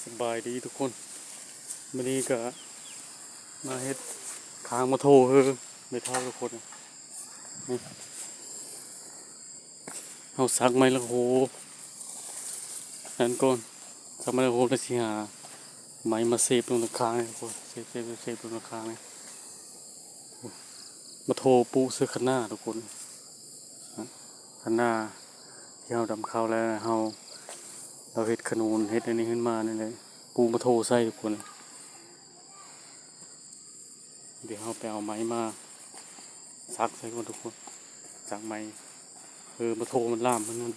ສະບາຍດີທຸກຄົນ ມື້ນີ້ກະມາເຮັດຄາງມາໂທເຮີແມ່ເຖົ້າທຸກຄົນ ນີ້ ເຮົາສັກໄມ້ລະໂຫ ນັ້ນກ່ອນ ສັກໄມ້ລະໂຫ ແລ້ວຊິຫາໄມ້ມາເສບລົງທາງຄາງນີ້ທຸກຄົນ ເສບ ເສບ ເສບລົງທາງຄາງນີ້ ມາໂທປູກໃສ່ຄັນນາທຸກຄົນ ຄັນນາທີ່ເຮົາດຳເຂົ້າແລ້ວ ເຮົາ ເຮົາເຮັດຂະໜູນ ເຮັດອັນນີ້ຂຶ້ນມານີ້ແຫຼະ ປູກມາໂທໃສ່ທຸກຄົນ. ດຽວເຮົາໄປເອົາໄມ້ມາສັກໃສ່ກ່ອນທຸກຄົນ ສັກໄມ້ ເອີ ມາໂທມັນລາມ ມັນ ມັນ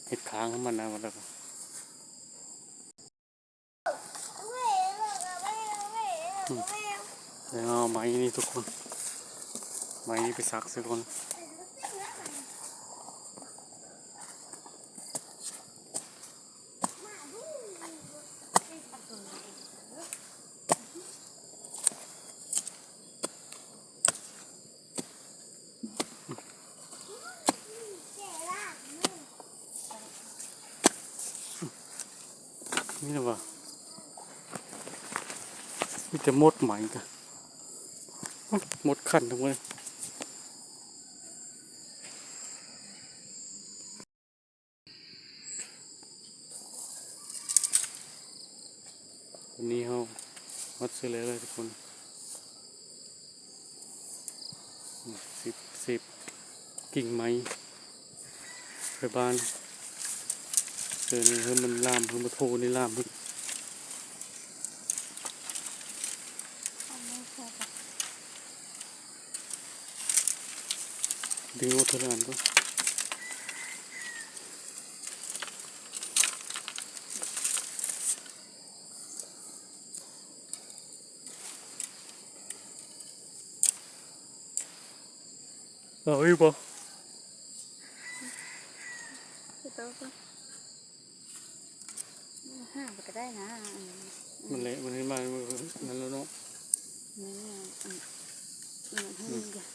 ເຮັດຄາງໃຫ້ມັນນະ ແລ້ວກໍ ອືມ ແລ້ວເອົາໄມ້ນີ້ທຸກຄົນ ໄມ້ນີ້ໄປສັກໃສ່ກ່ອນ. ນີ້ລະວ່າ ມີແຕ່ມົດໄໝກະ ມົດຄັນທັງໝົດ. ຕອນນີ້ເຮົາມັດເສື້ອແລ້ວທຸກຄົນ ສິບ ສິບ ກິ່ງໄມ້ໄປບ້ານ ເສື້ອນີ້ໃຫ້ມັນລາມ ໃຫ້ມັນໂທນີ້ລາມ ດຶງອອກເທື່ອລະອັນກ່ອນ. ເອົາອີກບໍ່? ເຮັດຕໍ່ກ່ອນ ຫ້າມກໍໄດ້ນະ ອັນນັ້ນ ມັນແຫຼະ ມັນເຮັດມາ ມັນນັ້ນແລ້ວເນາະ ແມ່ນແລ້ວ ອັນ ອັນນັ້ນໃຫ້ມັນກ່ອນ.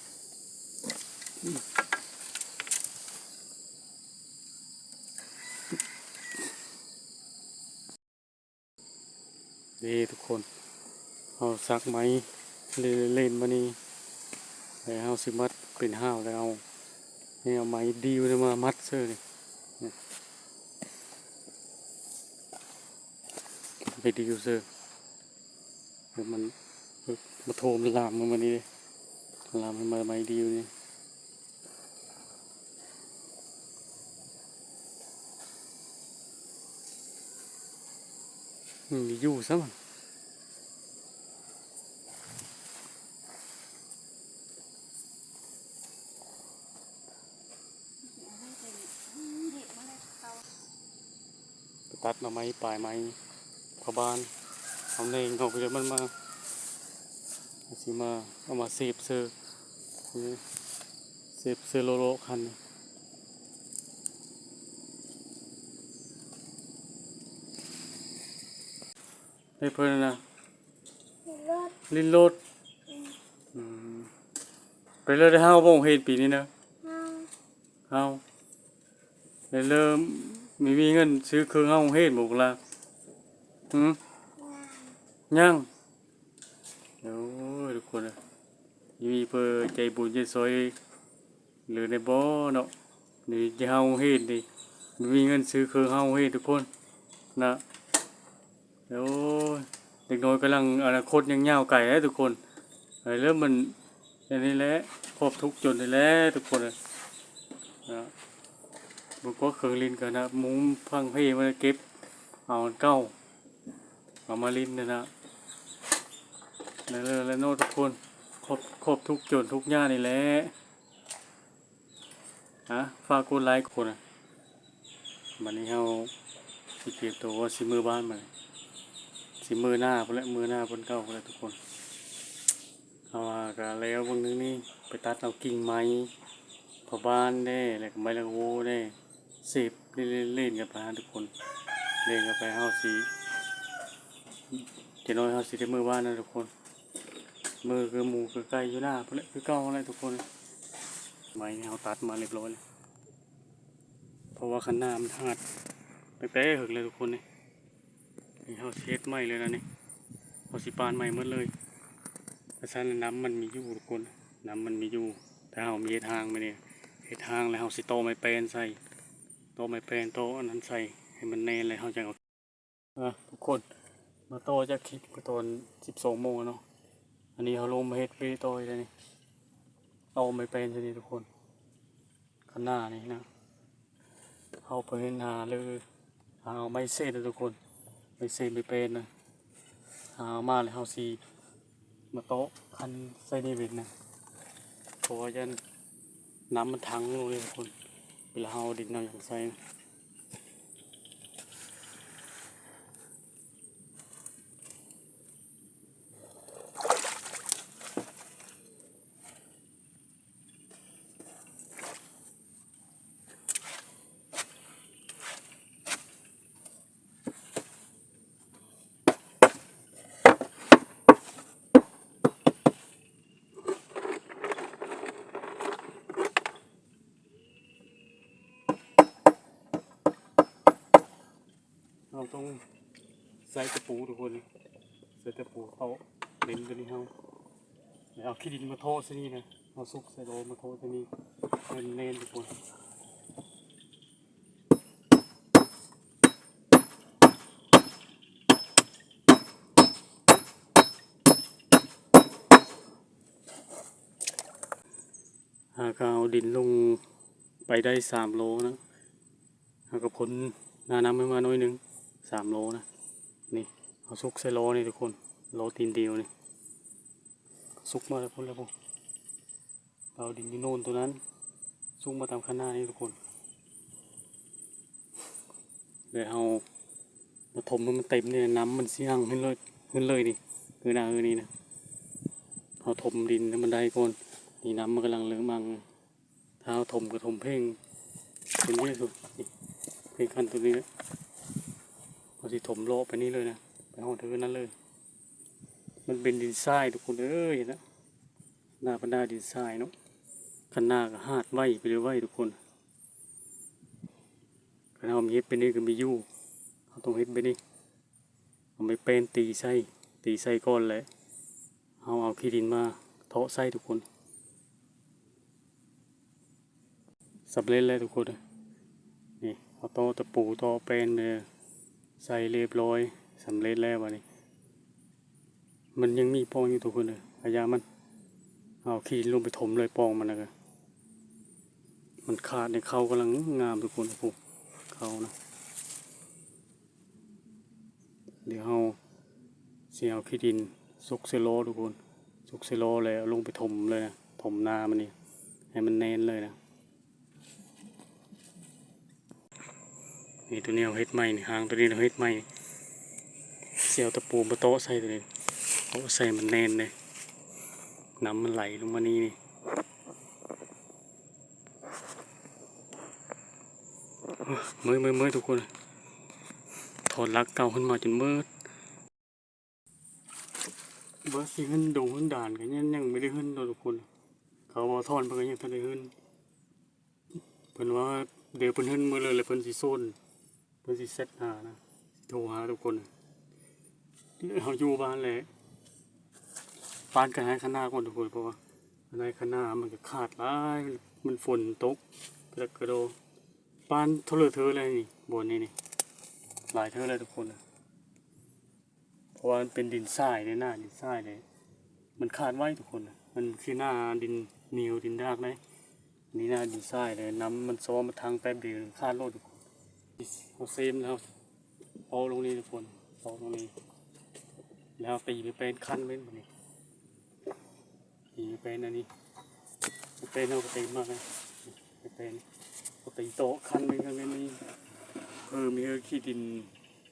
ນີ້ທຸກຄົນ ເຮົາສັກໄມ້ເລ່ນໆມານີ້ ແລ້ວເຮົາຊິມັດເປັນຫ້າວແລ້ວ ນີ້ເອົາໄມ້ດິ້ວນີ້ມາມັດເສີນີ້ ໄມ້ດິ້ວເສີ ແລ້ວມັນ ມາໂທມັນລາມມານີ້ເດ້ ລາມໃຫ້ມາໄມ້ດິ້ວນີ້. ອືມ ຢູ່ຊະມັນ ໄປຕັດໜໍ່ໄມ້ປາຍໄມ້ເຂົ້າບ້ານ ເອົາແໜ່ງເອົາໄປເລີຍ ມັນມາ ຊິມາ ເອົາມາເສບເສີ ເສບເສີໂລະໆຄັນ ໃຫ້ເພິ່ນນະ ຫຼິ້ນລົດ ອືມ ອືມ ໄປເລີຍເດີ້ ເຮົາບໍ່ເຮັດປີນີ້ນະ ເຮົາ ເຮົາ ໄດ້ເລີ່ມມີ ມີເງິນຊື້ເຄື່ອງເຮົາໂຮງຮຽນບໍ່ ພວກລາ? ຫື? ຍັງ ຍັງ. ໂອ້ຍ ທຸກຄົນເອີຍ ມີເພິ່ນໃຈບຸນໃຈຊ່ອຍ ຫຼື ໄດ້ບໍ່ເນາະ ນີ້ຈະເຮົາໂຮງຮຽນນີ້ ມີເງິນຊື້ເຄື່ອງເຮົາໂຮງຮຽນທຸກຄົນນະ. ໂອ້ຍ ເດັກນ້ອຍກຳລັງ ອະນາຄົດຍັງຍາວໄກເດ້ທຸກຄົນ ໃຫ້ເລີ່ມມັນ ອັນນີ້ແຫຼະ ຄວາມທຸກຈົນນີ້ແຫຼະທຸກຄົນເອີຍ ນະ. ບໍ່ກໍເຄື່ອງຫຼິ້ນກັນນະ ມຸງພັງເພມັນເກັບເອົາອັນເກົ່າ ເອົາມາຫຼິ້ນນັ້ນນະ ນັ້ນແຫຼະເນາະທຸກຄົນ ຄວາມ ຄວາມທຸກຈົນທຸກຍາກນີ້ແຫຼະ. ອ່ະ ຝາກກົດໄລກົດແຊ ບາດນີ້ເຮົາຊິກຽມໂຕວ່າຊິເມືອບ້ານ ບາດນີ້ຊິເມືອນາພຸ້ນແຫຼະ ເມືອນາບ່ອນເກົ່າພຸ້ນແຫຼະທຸກຄົນ. ເຮົາວ່າກະແລ້ວເບິ່ງໜຶ່ງນີ້ ໄປຕັດເອົາກິ່ງໄມ້ຜ້າບ້ານແດ່ ແລ້ວກະໄມ້ລະໂຫແດ່ ເສບເລ່ນໆກັນໄປຫັ້ນທຸກຄົນ ເລ່ນກັນໄປ ເຮົາຊິ ຈັກໜ້ອຍເຮົາຊິໄດ້ເມືອບ້ານນະທຸກຄົນ. ມື້ຄືໝູຄືໄກ່ຢູ່ໜ້າພຸ້ນແຫຼະ ຄືເກົ່າຫັ້ນແຫຼະທຸກຄົນ. ໄມ້ນີ້ເຮົາຕັດມາຮຽບຮ້ອຍແລ້ວ ເພາະວ່າຄັນນາມັນຫາດຕັ້ງແຕ່ເຫິງແລ້ວທຸກຄົນເອີຍ. ນີ້ເຮົາຊິເຮັດໃໝ່ເລີຍນະນີ້ ເຮົາຊິປານໃໝ່ໝົດເລີຍ. ກະຊັ້ນນ້ຳມັນມີຢູ່ທຸກຄົນ ນ້ຳມັນມີຢູ່. ຖ້າເຮົາມີເຮັດຮ່າງມານີ້ ເຮັດຮ່າງແລ້ວເຮົາຊິຕໍ່ໄມ້ແປ້ນໃສ່ ຕໍ່ໄມ້ແປ້ນ ຕໍ່ອັນນັ້ນໃສ່ໃຫ້ມັນແໜ້ນ ແລ້ວເຮົາຈັ່ງເອົາ ອ່ະ ທຸກຄົນ ມາຕໍ່ຈາກຄລິບເມື່ອຕອນສິບສອງໂມງແລ້ວເນາະ. ອັນນີ້ເຮົາລົງມາເຮັດເວຕໍ່ອີກແລ້ວນີ້ ຕໍ່ໄມ້ແປ້ນໃສ່ນີ້ທຸກຄົນ. ຄັນນານີ້ນະ ເຮົາໄປເຫັນຫາເລີຍ ຫາເອົາໄມ້ເສດນະທຸກຄົນ ໄມ້ເສດໄມ້ແປ້ນນະ ຫາເອົາມາແລ້ວເຮົາຊິມາເຕາະຄັນໃສ່ນີ້ເວັນນະ ເພາະວ່າຢ້ານນ້ຳມັນທັງລົງເລີຍທຸກຄົນ ເວລາເຮົາເອົາດິນເອົາຫຍັງໃສ່. ເຮົາຕ້ອງໃສ່ຕະປູທຸກຄົນ ໃສ່ຕະປູເຂົ້າດິນຕົວນີ້ເຮົາ ແລ້ວເອົາຂີ້ດິນມາເທາະໃສ່ນີ້ນະ ເອົາຊຸກໃສ່ລໍ້ມາເທາະໃສ່ນີ້ ໃຫ້ມັນແໜ້ນທຸກຄົນ. ຫາກະເອົາດິນລົງໄປໄດ້ສາມໂລນະ ເຮົາກະພົ້ນໜ້ານ້ຳໃຫ້ມາໜ້ອຍໜຶ່ງ ສາມໂລນະ. ນີ້ ເຮົາຊຸກໃສ່ລໍ້ນີ້ທຸກຄົນ ລໍ້ຕີນດຽວນີ້ ຊຸກມາແລ້ວພຸ້ນແລ້ວພຸ້ນ ເອົາດິນຢູ່ໂນນໂຕນັ້ນ ຊຸກມາຕາມຄັນນານີ້ທຸກຄົນ ແລ້ວເຮົາມາຖົມໃຫ້ມັນເຕັມນີ້ ນ້ຳມັນຊິຮັ່ງຂຶ້ນເລີຍ ຂຶ້ນເລີຍນີ້ ຄືໜ້າຄືນີ້ນະ ເຮົາຖົມດິນໃຫ້ມັນໄດ້ກ່ອນ ນີ້ນ້ຳມັນກຳລັງເລີ່ມຮັ່ງ. ຖ້າເຮົາຖົມກະຖົມເພງ ເພງຂັ້ນຕົວນີ້ແຫຼະ ເຮົາຊິຖົມເລາະໄປນີ້ເລີຍນະ ໄປຮອດເທິງນັ້ນເລີຍ. ມັນເປັນດິນຊາຍທຸກຄົນເອີຍນະ ໜ້າບັນດາດິນຊາຍເນາະ ຄັນນາກະຫາດໄວໄປເລີຍໄວທຸກຄົນ. ຄັນເຮົາມີເຮັດແບບນີ້ກະມີຢູ່ ເຮົາຕ້ອງເຮັດແບບນີ້ ເອົາໄມ້ແປ້ນຕີໃສ່ ຕີໃສ່ກ່ອນ ແລະ ເຮົາເອົາຂີ້ດິນມາເທາະໃສ່ທຸກຄົນ. ສຳເລັດແລ້ວທຸກຄົນເອີຍ ນີ້ ເຮົາຕໍ່ຕະປູຕໍ່ແປ້ນເດີ ໃສ່ຮຽບຮ້ອຍ ສຳເລັດແລ້ວບາດນີ້. ມັນຍັງມີປ່ອງຢູ່ທຸກຄົນເອີຍ ອາຍາມັນ ເອົາຂີ້ດິນລົງໄປຖົມເລີຍປ່ອງມັນນະ ມັນຂາດໃນເຄົ້າກຳລັງງາມທຸກຄົນ ໂອ້ ເຄົ້ານະ. ດຽວເຮົາຊິເອົາຂີ້ດິນຊຸກໃສ່ລໍ້ທຸກຄົນ ຊຸກໃສ່ລໍ້ແລ້ວເອົາລົງໄປຖົມເລີຍນະ ຖົມໜ້າມັນນີ້ໃຫ້ມັນແໜ້ນເລີຍນະ. ນີ້ ໂຕນີ້ເຮົາເຮັດໃໝ່ນີ້ ຮ່າງໂຕນີ້ເຮົາເຮັດໃໝ່ ຊິເອົາຕະປູມາເຕາະໃສ່ໂຕນີ້ ເຕາະໃສ່ມັນແໜ້ນເດ້ ນ້ຳມັນໄຫຼລົງມານີ້ນີ້. ເມື່ອຍ ເມື່ອຍ ເມື່ອຍທຸກຄົນ ຖອນຫຼັກເກົ່າຂຶ້ນມາຈົນເໝິດ. ວ່າຊິເຮືອນດົງເຮືອນດານກະຍັງ ຍັງບໍ່ໄດ້ເຮືອນເນາະທຸກຄົນ ເຂົາວ່າຖອນໄປກະຍັງບໍ່ທັນໄດ້ເຮືອນ. ເພິ່ນວ່າດຽວເພິ່ນເຮືອນມື້ເລີຍ ແລ້ວເພິ່ນຊິໂຊນ ເພິ່ນຊິແຊັດຫານະ ຊິໂທຫາທຸກຄົນ. ເຮົາຢູ່ບ້ານແຫຼະ ປານກະໄຮ່ຄັນນາກ່ອນທຸກຄົນ ເພາະວ່າໄຮ່ຄັນນາມັນກະຂາດຫຼາຍ ມັນຝົນຕົກກະດັກກະດໍ ປານເທົ່າເລີເທີແລ້ວນີ້ ບ່ອນນີ້ນີ້ ຫຼາຍເທີແລ້ວທຸກຄົນ. ເພາະວ່າມັນເປັນດິນຊາຍເດ້ ໜ້າດິນຊາຍເດ້ ມັນຂາດໄວທຸກຄົນ ມັນຄືໜ້າດິນໜຽວດິນດາກເດ້. ອັນນີ້ໜ້າດິນຊາຍເດ້ ນ້ຳມັນຊ້ອມມາທັງແປັບດຽວ ມັນຂາດໂລດທຸກຄົນ. ເຮົາເຊມແລ້ວ ເອົາລົງນີ້ທຸກຄົນ ເອົາລົງນີ້ ແລ້ວຕີເປັນແປ້ນຄັນເປັນບາດນີ້. ນີ້ແປ້ນອັນນີ້ ແປ້ນເຮົາກະຕີມາແລ້ວ ແປ້ນກະຕີໂຕະຄັນໜຶ່ງກະແມ່ນນີ້ ເພີ່ມໃຫ້ຂີ້ດິນ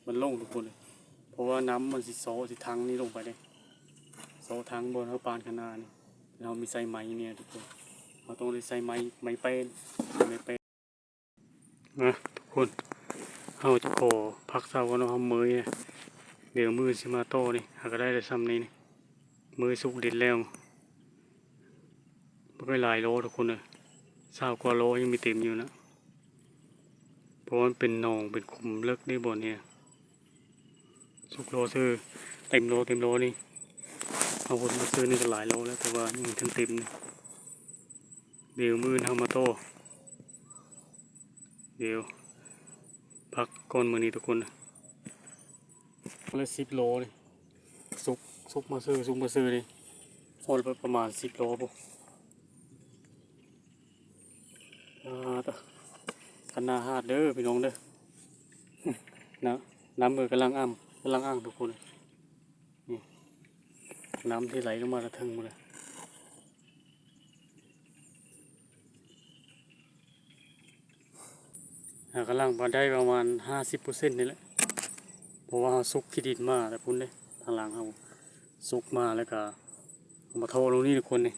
ມັນລົງທຸກຄົນ ເພາະວ່ານ້ຳມັນຊິເຊາະ ຊິທັງນີ້ລົງໄປເດ້ ເຊາະທັງບ່ອນເຮົາປານຄະນານີ້. ເຮົາມີໃສ່ໄມ້ນີ້ທຸກຄົນ ເຮົາຕ້ອງໄດ້ໃສ່ໄມ້ ໄມ້ແປ້ນ ໄມ້ແປ້ນ. ອ່ະ ທຸກຄົນ ເຮົາຈະຂໍພັກເຊົາກ່ອນເນາະ ເຮົາເມື່ອຍ ດຽວມື້ອື່ນຊິມາຕໍ່ນີ້ ຫາກະໄດ້ແຕ່ຊ່ຳນີ້ນີ້ ມື້ສຸກດິນແລ້ວ ບໍ່ໄດ້ຫຼາຍໂລທຸກຄົນເອີຍ ຊາວກວ່າໂລຍັງມີເຕັມຢູ່ນະ ເພາະວ່າມັນເປັນໜອງເປັນຂຸມເລິກເດ້ບ່ອນນີ້. ສຸກລໍເຊີ ເຕັມລໍ ເຕັມລໍນີ້. ເຮົາຄົນມາເຊີນີ້ກໍຫຼາຍລໍແລ້ວ ແຕ່ວ່າຍັງບໍ່ທັນເຕັມນີ້. ດຽວມື້ອື່ນເຮົາມາຕໍ່. ດຽວພັກກ່ອນມື້ນີ້ທຸກຄົນ. ແລ້ວສິບລໍ້ນີ້ ສຸກ ສຸກມາເຊີ ສຸກມາເຊີນີ້ ຮອດໄປປະມານສິບລໍ້ພຸ້ນ. ອ່າ ຕະ ຄັນໜ້າຫາດເດີພີ່ນ້ອງເດີ. ນະ ນ້ຳກໍກຳລັງອ່າມ ກຳລັງອ່າງທຸກຄົນ. ນີ້ ນ້ຳທີ່ໄຫຼລົງມາແຕ່ເທິງພຸ້ນນະ. ຫາກຳລັງມາໄດ້ປະມານຫ້າສິບເປີເຊັນນີ້ແຫຼະ ເພາະວ່າເຮົາສຸກຂີ້ດິນມາແຕ່ພຸ້ນເດ້. ທາງຫຼັງເຮົາສຸກມາ ແລ້ວກະເອົາມາທໍ່ລົງນີ້ທຸກຄົນນີ້. ເ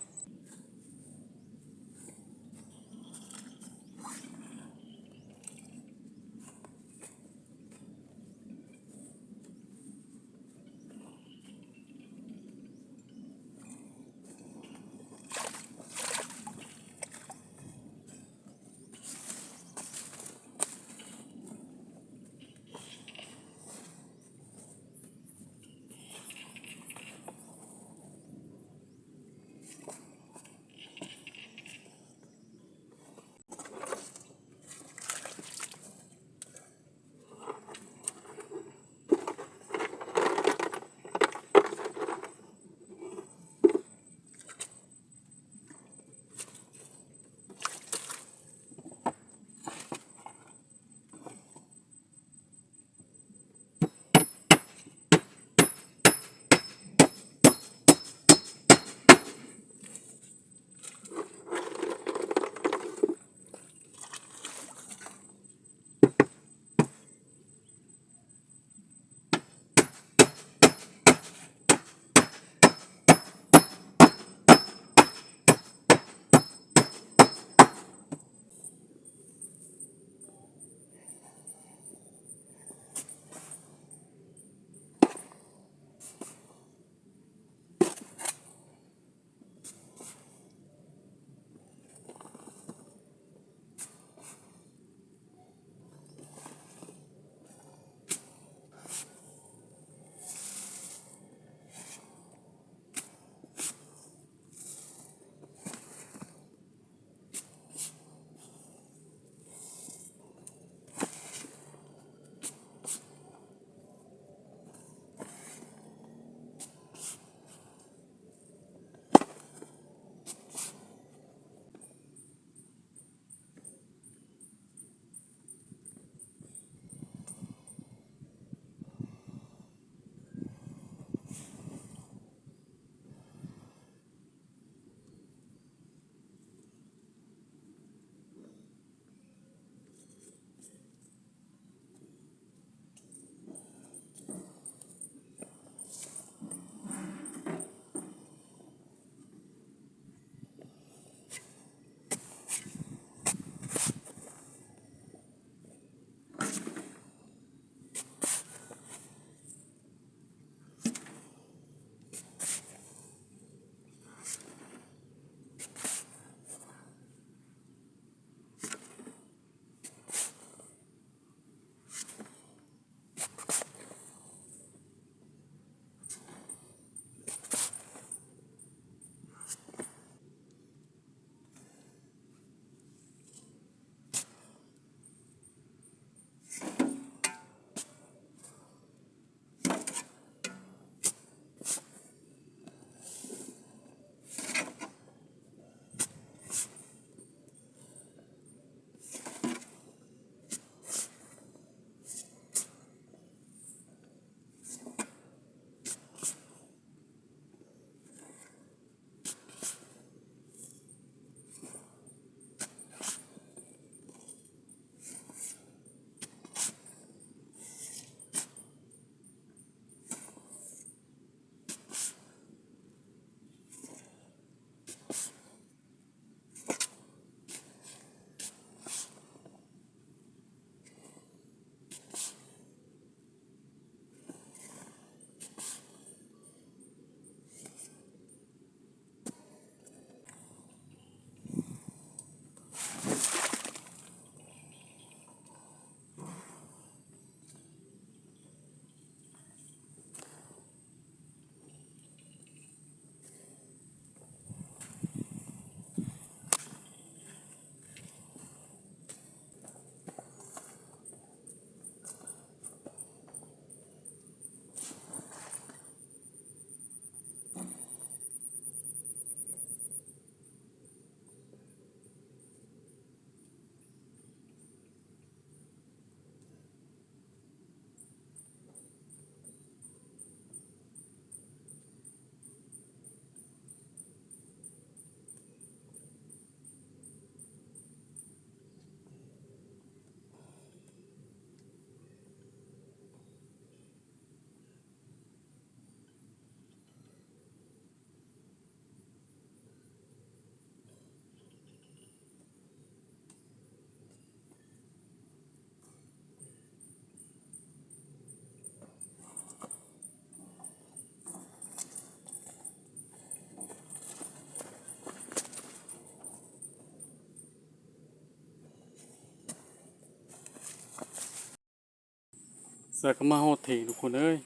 ແລ້ວກໍມາຮອດເຖິງທຸກຄົນເອີຍ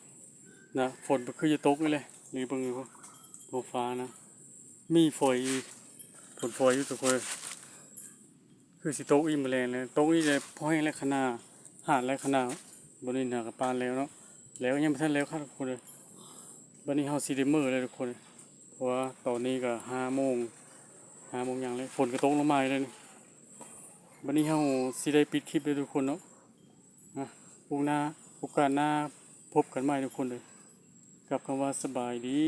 ນະ ຝົນກໍຄືຈະຕົກນີ້ແຫຼະ ນີ້ເບິ່ງຢູ່ທ້ອງຟ້ານະ ມີຝອຍ ຝົນຝອຍຢູ່ທຸກຄົນ ຄືຊິຕົກອີກມື້ແລງແລ້ວ ຕົກນີ້ແຫຼະ ພໍແຮງແລ້ວຂະໜາດ ຫາດແລ້ວຂະໜາດ ບໍ່ນີ້ນະກໍປານແລ້ວເນາະ ແລ້ວຍັງບໍ່ທັນແລ້ວຄັກທຸກຄົນເອີຍ ບັດນີ້ເຮົາຊິໄດ້ເມືອແລ້ວທຸກຄົນ ເພາະວ່າຕອນນີ້ກໍຫ້າໂມງ ຫ້າໂມງຫຍັງແລ້ວ ຝົນກໍຕົກລົງມາອີກແລ້ວນີ້ ບັດນີ້ເຮົາຊິໄດ້ປິດຄລິບແລ້ວທຸກຄົນເນາະ ນະ ໂອກໜ້າ ໂອກາດໜ້າພົບກັນໃໝ່ທຸກຄົນເດີ ກັບຄຳວ່າສະບາຍດີ.